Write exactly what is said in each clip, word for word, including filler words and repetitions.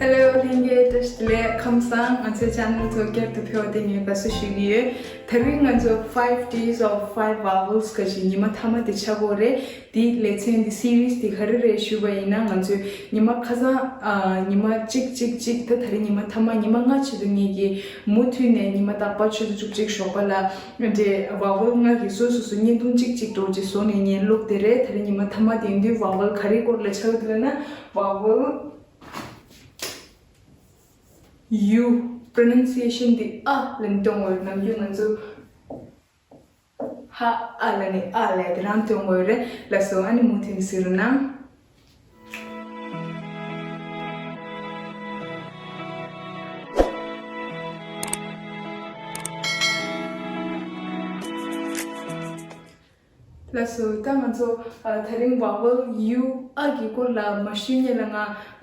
Hello ལྷན་རྒྱས་བཀྲ་ཤིས་བདེ་ལེགས། ཁམས་བཟང་། ང་ཚོའི་ཆེ་ནལ་ཚོ་བསྐྱར་དུ་ཕེབས་པ་དེ་ངས་དགའ་བསུ་ཞུ་གི་ཡོད། དེ་རིང་ང་ཚོ་Five Days of Five Vowels ག་ཞིག་ཉི་མ་ཐ་མ་དེ་ཆགས་ཀྱི་ཡོད་རེད། དེའི་ལེ་ཚན་དེ་series དེ་ག་རེ་རེད་ཞུས་པ་ཡིན་ན། ང་ཚོས་ཉི་མ་ཁ་སང་ཨ་ཉི་མ་གཅིག་གཅིག་གཅིག་ད་དེ་རིང་ཉི་མ་ཐ་མ་ཉི་མ་ལྔ་ཆེད་དུ་ངེད་ཀྱིས་མུ་མཐུད་ནས་ཉི་མ་རྟག་པར་ཆུ་ཚོད་བཅུ་གཅིག་ཞོགས་པ་ལ་འདྲེ་vowel ལྔ་གི་སོ་སོ་སོ་བརྙན་ཐུང་གཅིག་གཅིག་འདྲ་བོ་ཅིག་བཟོས་ནས་ངས་བླུགས་དེ་རེད། དེ་རིང་ཉི་མ་ཐ་མ་དེ་ཡིན་དུས་vowel ག་རེའི་སྐོར་ལ་ཆགས་ཀྱི་འདུག་ལབ་ན། Vowel U pronunciation དེ་ཨ་ལབ་ནས་འདོན་དགོས་ཡོད། ནམ་རྒྱུན་ང་ཚོ་ཧ་ཨ་ལབ་ནས་ཨ་ལབ་དེ་རང་འདོན་དགོས་ཡོད་རེད། ལགས་སོ། ཨ་ནི་མུ་མཐུད་ནས་གཟིགས་རོགས་གནང་། ལགས་སོ། ད་ང་ཚོ་ཨ་དེ་རིང་vowel U ཨ་གི་སྐོར་ལ་མ་ཞུས་སྔོན་ལ། ང་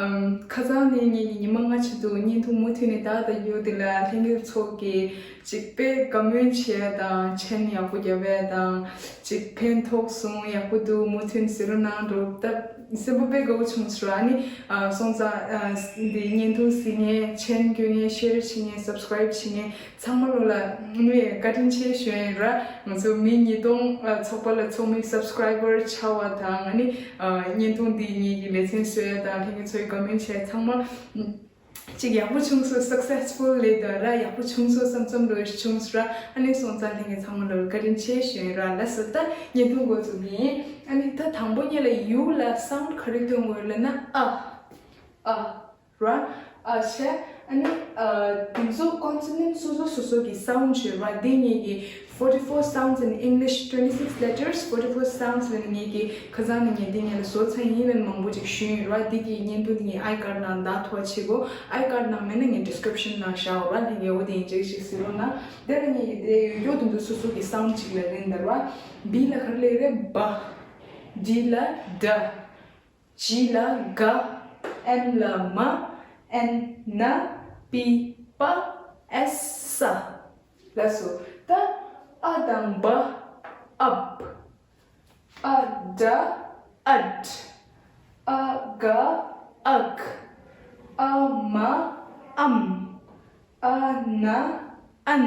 ཨམ་ཁ་སང་ནས་ངེད་ཀྱི་ཉི་མ་ལྔ་ཆེད་དུ་བརྙན་ཐུང་མུ་མཐུད་ནས་ད་ལྟ་ཡོད་དེ་ལ་ལྷན་རྒྱས་ཚོ་གིས་ཅིག་དཔེ་དགའ་མོས་བྱས་དང་མཆན་ཡག་པོ་བརྒྱབ་པ་དང་ཅིག་ཕན་ཐོགས་སོང་ཡག་པོ་འདུག་མུ་མཐུད་ནས་གཟིགས་རོགས་གནང་འགྲོ་སྟབས་སེམས་པ་དཔེ་དགའ་བོ་བྱུང་སོང་ར། ཨ་ནི་ཨ་སོང་ཙང་ཨ་འདི་བརྙན་ཐུང་གཟིགས་མཁན་མཆན་སྐྱོན་མཁན་share བྱེད་མཁན་subscribe བྱེད་མཁན་ཚང་མ་ལོ་ལ་དངོས་ཡོད་བཀའ་དྲིན་ཆེ་ཞུ་ཡིན་ར། ང་ཚོ་མི་ཉིས་སྟོང་ཚོགས་པ་ལ་ཚོགས་མི་subscriber ཆགས་པ་དང་། ཨ་ནི་བརྙན་ཐུང་འདི་ངེད་ཀྱི་ལེ་ཚན་བཟོ་ཡ་དང་ལྷན་རྒྱས་ཚོའི་comment བྱས་ཚང་མ་ཅིག་ཡག་པོ་བྱུང་སོང་། successful ལབ་དང་ར་ཡག་པོ་བྱུང་སོང་བསམ་བསམ་ལོ་བྱུང་སོང་ར། ཨ་ནི་སོང་ཙང་ལྷན་རྒྱས་ཚང་མ་ལོ་ལ་བཀའ་དྲིན་ཆེ་ཞུ་ཡིན་ར། ལགས་སོ། ད་བརྙན་ཐུང་འགོ་བཙུགས་ཡིན། ཨ་ནི་ད་དང་པོ་ཉིད་ལ་U ལ་sound ག་རེ་འདོན་དགོས་ལབ་ན་ཨ། ཨ། ར། ཨ་བྱས། ཨ་ནི་ཨ་དེ་ཚོ་consonant སོ་སོ་སོ་སོ་གི་sound ཡོད་ར། འདི་ངེད་ཀྱི་forty-four sounds in English, twenty-six letters, forty-four sounds ལབ་ནས་ངེད་ཀྱི་ཁ་སང་ནས་ངས་འདི་ངེད་ལ་བཟོ་ཚར་ཡིན་ལབ་ནས་མང་པོ་ཅིག་ཞུས་ཡོད་ར། འདི་གི་བརྙན་ཐུང་འདི་ངས་ཨའི་ཀར་ནང་བདག་ཐོག་བྱེད་དགོས། ཨའི་ཀར་ནང་མེད་ན་ངས་description ནང་བཞག་ཡོད་ར། ལྷན་རྒྱས་འོ་དེ་ཡིན་ཅིག་ཞིག་གཟིགས་རོགས་གནང་། འདི་ལ་ངེད་ཀྱི་དེ་ཡོད་ཡོད་དུ་འདུག་སོ་སོ་གི་sound ཅིག་ལ་ལེན་དར་བ། B ལ་ག་རེ་ལབ་རེད། བ། D ལ་ཌ། G ལ་ག། N ལ་མ། N ན་པི་པ། S ས། ལགས་སོ། ད་ཨ་དང་བ། ཨབ། ཨ་ཌ། ཨད། ཨ་ག། ཨག། ཨ་མ། ཨམ། ཨ་ན། ཨན།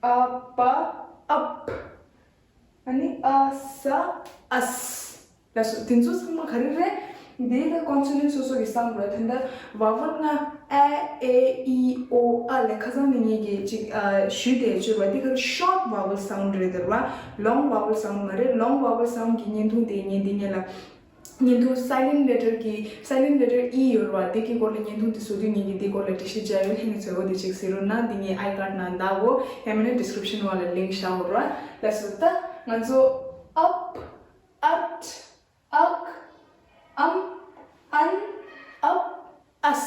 ཨ་པ། ཨབ། ཨ་ནི་ཨ་ས། ཨས། ལགས་སོ། དེ་ཚོ་ཚང་མ་ག་རེ་རེད། འདི་ལ་consonant སོ་སོ་གི་sound རེད། དེ་འདྲ་vowel ལྔ་ཨ་ཨེ་ཨི་ཨོ་ཨ་ལ་ཁ་སང་ནས་ངེད་ཀྱིས་ཅིག་ཨ་ཞུས་ཏེ་བཅུག་པ་འདི་ག་short vowel sound རེད་དེ་ར། long vowel sound མ་རེད། long vowel sound གི་བརྙན་ཐུང་དེ་ངས་འདི་ངེད་ལ་བརྙན་ཐུང་silent letter གི་silent letter ཨི་ཡོད་ར། དེ་གི་སྐོར་ལ་བརྙན་ཐུང་དེ་བཟོ་དུས་ངེད་ཀྱིས་འདི་སྐོར་ལ་འགྲེལ་བཤད་བྱས་ཡོད། ལྷན་རྒྱས་ཚོས་འོ་དེ་ཅིག་གཟིགས་རོགས་གནང་། འདི་ངས་ཨའི་ཀར་ནང་བདག་གོ་ཡང་མིན་ན་description བ་ལ་link བཞག་ཡོད་ར། ལགས་སོ། ད་ང་ཚོ་up at ཨག་ཨམ་ཨན་ཨབ་ཨས།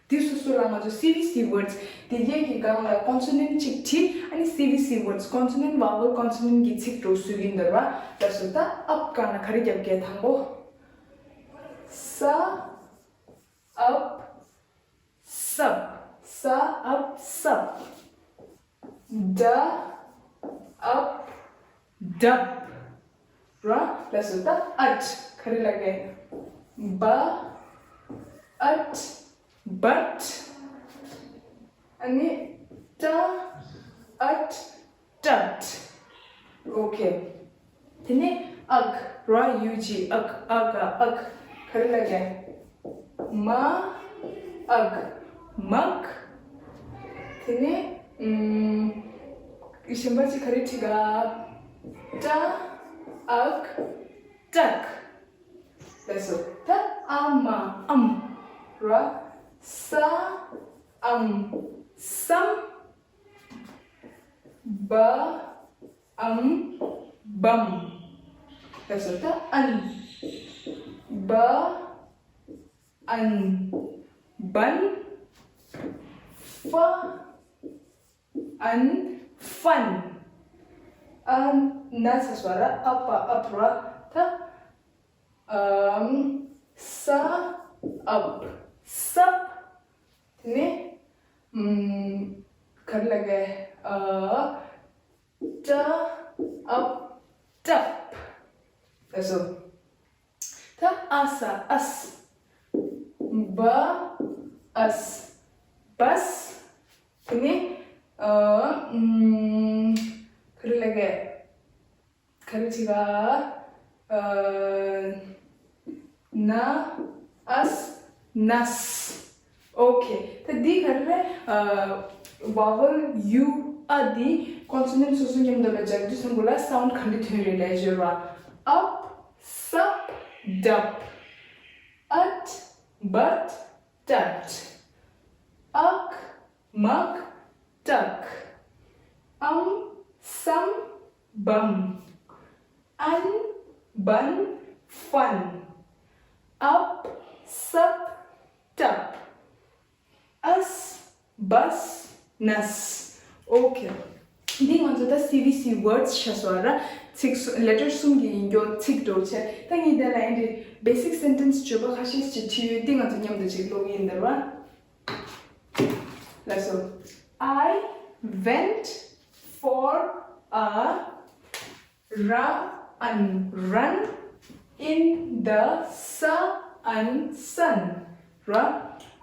འདི་སོ་སོ་ལ་ང་ཚོ་སི་བི་སི་words དེ་ལས་ཀྱི་སྒང་ལ་consonant གཅིག་བྲིས། ཨ་ནི་སི་བི་སི་words consonant vowel consonant གི་ཚིག་འགྲོ་སུ་ཡིན་འདར་བ། ལགས་སོ། ད་ཨབ་སྒང་ལ་ག་རེ་རྒྱབ་ཀྱི་དང་པོ། ས། ཨབ། སབ། ས་ཨབ་སབ། ཌ། ཨབ། ཌབ། ར། ལགས་སོ། ད་ཨཊ། ག་རེ་ལབ་ཀྱི། བ། ཨཊ། བཊ། ཨ་ནི་ཊ། ཨཊ། ཊཊ། ཨོ་ཁེ། དེ་ནས་ཨག་ར། ཡུ་ཇི། ཨག་ཨ་ག་ཨག་ག་རེ་ལབ་ཀྱི། མ། ཨག་མག་དེ་ནས་ཨུམ། གཞན་པ་ཅིག་ག་རེ་བྲིས་ག་ཊ། ཨག་ཊག་ལགས་སོ། ད་ཨ་མ་ཨམ། ར། ས། ཨམ། སམ། བ། ཨམ། བམ། ལགས་སོ། ད་ཨན། བ། ཨན། བན། ཧྥ། ཨན། ཧྥན། ཨ་ན་ཚ་སོ་ར། ཨ་པ་ཨབ་ར། ད་ཨམ། ས། ཨབ། སབ། དེ་ནས་ཨམ། ག་རེ་ལབ་ཀྱི། ཨ། ཊ། ཨབ། ཊབ། ལགས་སོ། ད་ཨ་ས། ཨས། བ། us, bus. དེ་ནས་ཨ་ཨམ། ག་རེ་ལབ་ག་ག་རེ་བྱེད་ག་ཨ་ན་us, ནས། ཨོ་ཁེ། ད་འདི་ག་རེ་རེད། ཨ་vowel u, a འདི་consonant སོ་སོ་མཉམ་དུ་ལ་སྦྱར་དུས་ཙམ་པོ་ལ་sound ག་འདྲ་ཐོན་རེད་ལབ་ཞུ་ར། up, sup, dup, at, but, tat, ak, mak, tak, am, sam, bam, an, ban, fan, ap, sap, tap, as, bus, nas. ཨོ་ཁེ། འདི་ང་ཚོ་ད་སི་བི་སི་words ཆགས་སོང་ར། ཚིག་གསུ་letter གསུམ་གྱི་ཡིན་རྒྱུ་ཚིག་འགྲོ་བྱས། ད་ངས་དེ་ལ་ཡིན་དེ་basic sentence བརྗོད་པ་ཁ་ཤས་ཅིག་བྲིས་ཡོད། འདི་ང་ཚོ་མཉམ་དུ་ཅིག་ཀློག་ཡིན་དེ་ར། ལགས་སོ། I went for a run, run in the sun, sun ར།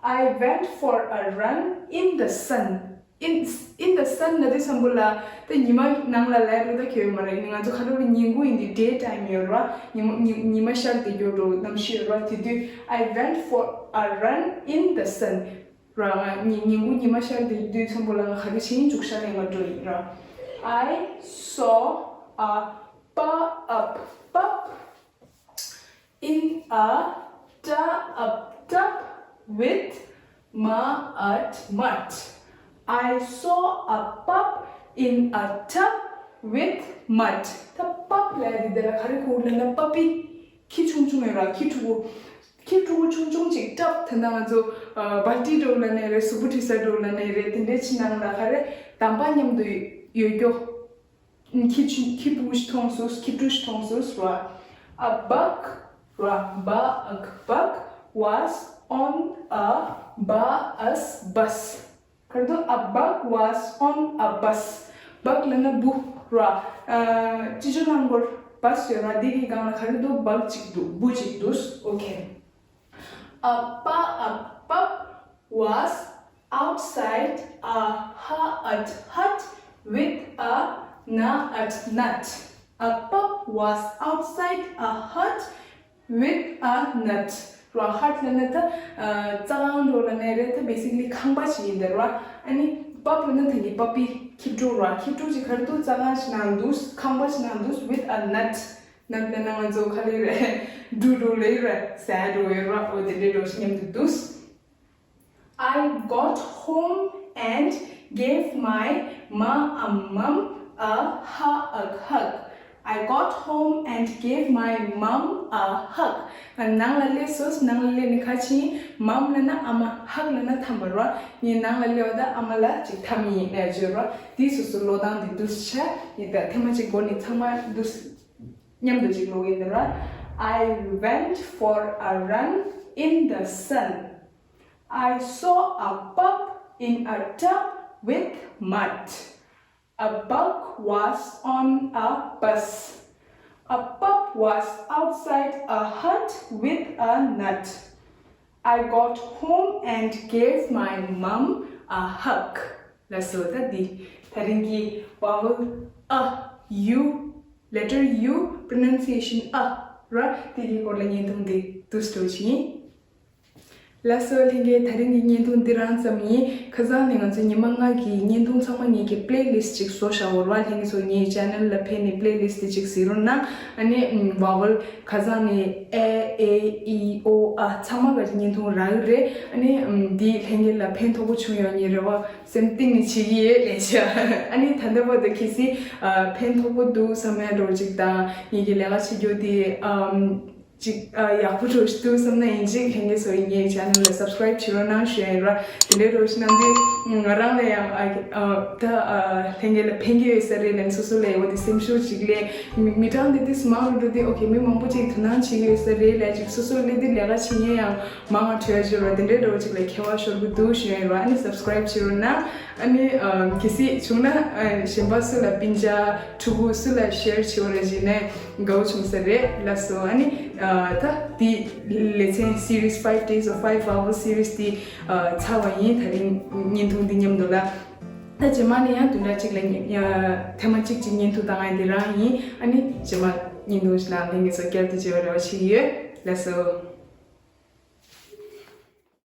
I went for a run in the sun. In, in the sun ལབ་དུས་ཙམ་པོ་ལ་ད་ཉི་མ་ནང་ལ་ལས་འགྲོ་ད་ཁྱོད་ཡོད་མ་རེད། ང་ཚོ་ཁ་ཐོག་ལ་ཉིན་གུང་ཡིན་དུས་day time ཡོད་ར། ཉི་མ་ཉི་ཉི་མ་ཤར་བསྡད་རྒྱུ་འགྲོ་གནམ་གཤིས་ཡོད་ར། དེ་དུས་I went for a run in the sun ར། ང་ཉི་ཉིན་གུང་ཉི་མ་ཤར་བསྡད་དུས་ཙམ་པོ་ལ་ང་ག་རེ་བྱེད་ཡིན། རྒྱུག་ཤར་ལེན་པར་འགྲོ་ཡིན་ར། I saw a pa up pup in a ta up tup with ma at mut. I saw a pup in a tub with mud. ད་pup ལབ་ཡ་དེ་དེ་ལ་ག་རེ་གོ་ལབ་ན་puppy ཁྱི་ཆུང་ཆུང་ཡོད་ར། ཁྱི་ཕྲུ་གུ། ཁྱི་ཕྲུ་གུ་ཆུང་ཆུང་ཅིག་tub ད་ལྟ་ང་ཚོ་ཨ་བལ་ཏི་འགྲོ་ལབ་ནའི་རེད། གཟུགས་པོ་འཁྲུད་ས་འགྲོ་ལབ་ནའི་རེད། དེ་འདྲའི་ཕྱི་ནང་ལ་ག་རེ་དམ་པ་མཉམ་དུ་ཡོད་རྒྱུ། ཁྱི་ཆུ་ཁྱི་ཕྲུ་གུ་ཞིག་མཐོང་སོང་། ཁྱི་ཕྲུ་གུ་ཞིག་མཐོང་སོང་ར། A buck ར། Ba ak buck was on a ba as bus. ག་རེ་འདུག A buck was on a bus. Buck ལབ་ན་འབུ་ར། ཨ་སྤྱི་སྤྱོད་རླངས་འཁོར་bus ཡོད་ར། འདི་གི་སྒང་ལ་ག་རེ་འདུག Buck ཅིག་འདུག་འབུ་ཅིག་འདུག་ཨོ་ཁེ། A pa a pup was outside a ha at hut with a na at nut. A pup was outside a hut with a nut. ར། hut ལབ་ན་ད་ཨ་རྩྭ་ཁང་འགྲོ་ལབ་ནའི་རེད། ད་basically ཁང་པ་ཞིག་ཡིན་ད་ར། ཨ་ནི་pup ལབ་ན་ད་གི་puppy ཁྱི་ཕྲུག་ར། ཁྱི་ཕྲུག་ཅིག་ག་རེ་འདུག་རྩྭ་ཁང་ཞིག་ནང་འདུག་ཁང་པ་ཞིག་ནང་འདུག with a nut. nut ལབ་ན་ང་ཚོ་ག་རེ་རེད། འབྲུ་འགྲོ་ལེ་ར། ཟས་འགྲོ་ཡོད་ར། འོ་དེ་འདྲའི་འགྲོ་ཞིག་མཉམ་དུ་འདུག I got home and gave my ma a mum a ha a hug. I got home and gave my mum a hug. ང་ནང་ལ་སླེབས་སོང་། ནང་ལ་སླེབས་ནས་ཁ་ཕྱིན། mum ལབ་ན་ཨ་མ། hug ལབ་ན་འཐམ་པ་ར། ངས་ནང་ལ་སླེབས་པ་ད་ཨ་མ་ལ་ཅིག་འཐམ་ཡིན་ལབ་བརྗོད་ར། འདི་སོ་སོ་ཀློག་སྟངས་འདི་འདུག་སེ་བྱས། ངས་ད་ཐེངས་མ་གཅིག་འགོ་ནས་ཚང་མ་འདུག་སེ་མཉམ་དུ་ཅིག་ཀློག་གི་ཡིན་ར། I went for a run in the sun. I saw a pup in a tub with mud. A buck was on a bus. A pup was outside a hut with a nut. I got home and gave my mum a hug. ལགས་སོ། ད་འདི་ད་རིང་གི་vowel a, u, letter u, pronunciation a ར། དེ་གི་སྐོར་ལ་བརྙན་ཐུང་འདི་འདུག་སེ་འགྲོ་ཡིན། ལགས་སོ། ལྷན་རྒྱས་ད་རིང་གི་བརྙན་ཐུང་འདི་རང་ཙམ་ཡིན། ཁ་སང་ནས་ང་ཚོ་ཉི་མ་ལྔ་གི་བརྙན་ཐུང་ཚང་མ་ངེད་ཀྱི་playlist ཅིག་བཟོ་བཞག་ཡོད་ར། ལྷན་རྒྱས་ཚོ་ངའི་channel ལ་ཕེབས་ནས་playlist དེ་ཅིག་གཟིགས་རོགས་གནང་། ཨ་ནི་vowel ཁ་སང་ནས a, e, i, o, a ཚང་མ་ག་ཅིག་བརྙན་ཐུང་རག་གི་རེད། ཨ་ནི་འདི་ལྷན་རྒྱས་ལ་ཕན་ཐོགས་པོ་བྱུང་ཡོང་ངེས་རེ་བ་སེམས་གཏིང་ནས་བྱེད་ཀྱི་ཡོད་ལས་བྱ། ཨ་ནི་ད་ལྟ་བར་དུ་གལ་སྲིད་ཕན་ཐོགས་པོ་འདུག་བསམ་ཡ་འདྲ་བོ་ཅིག་དང་ངེད་ཀྱི་ལས་ཀ་བྱེད་རྒྱུ་དེ་ཅིག་ཨ་ཡག་པོ་འགྲོ་ཞིག་འདུག་བསམ་ན་ཡིན་གཅིག་ལྷན་རྒྱས་ཚོ་ངའི་channel ལ་subscribe བྱེད་རོགས་གནང་ཞུ་ཡ་ཡིན་ར། དེ་འདྲའི་འགྲོ་ཞིག་གནང་དུས་ང་རང་ལ་ཡང་ཨ་ཨ་ད་ཨ་ལྷན་རྒྱས་ལ་ཕན་གྱི་ཡོད་ས་རེད་ལབ་སོ་སོ་ལ་ཡོད་དེ་སེམས་ཤུགས་ཅིག་ལས། མི་མི་གྲངས་དེ་དུས་མང་རུ་འགྲོ་དུས་okay མི་མང་པོ་ཅིག་དོ་སྣང་བྱེད་ཀྱི་ཡོད་ས་རེད་ལབ་ཅིག་སོ་སོ་སླེབས་དུས་ལས་ཀ་བྱེད་མཁན་ཡང་མང་བ་འཕྲོད་ཡ་ཅིག་ར། དེ་འདྲའི་འགྲོ་ཅིག་ལ་ཁྱད་པར་ཤོར་གི་འདུག་ཞུ་ཡ་ཡིན་ར། ཨ་ནི་subscribe བྱེད་རོགས་གནང་། ཨ་ནི་ཨ་གལ་སྲིད་བྱུང་ན་ཨ་གཞན་པ་སུ་ལ་སྤུན་ཆ་ཕྲུ་གུ་སུ་ལ་share བྱེད་པ་རེད་ཅེ་ནས། དགའ་བོ་བྱུང་ས་རེད། ལགས་སོ། ཨ་ནི་ཨ་ད་དེ་ལེ་ཚན་series, five days of five vowel series དེ་ཨ་ཚར་བ་ཡིན། ད་རིང་བརྙན་ཐུང་འདི་མཉམ་དུ་ལ། ད་རྗེས་མ་ནས་ཡང་བདུན་ཕྲག་གཅིག་ལ་ཡ་ཐེངས་མ་གཅིག་ཅིག་བརྙན་ཐུང་བཏང་ཡ་འདི་རང་ཡིན། ཨ་ནི་རྗེས་མ་བརྙན་ཐུང་ཞིག་ནང་ལྷན་རྒྱས་ཚོ་བསྐྱར་དུ་མཇལ་བའི་རེ་བ་བྱེད་ཀྱི་ཡོད། ལགས་སོ།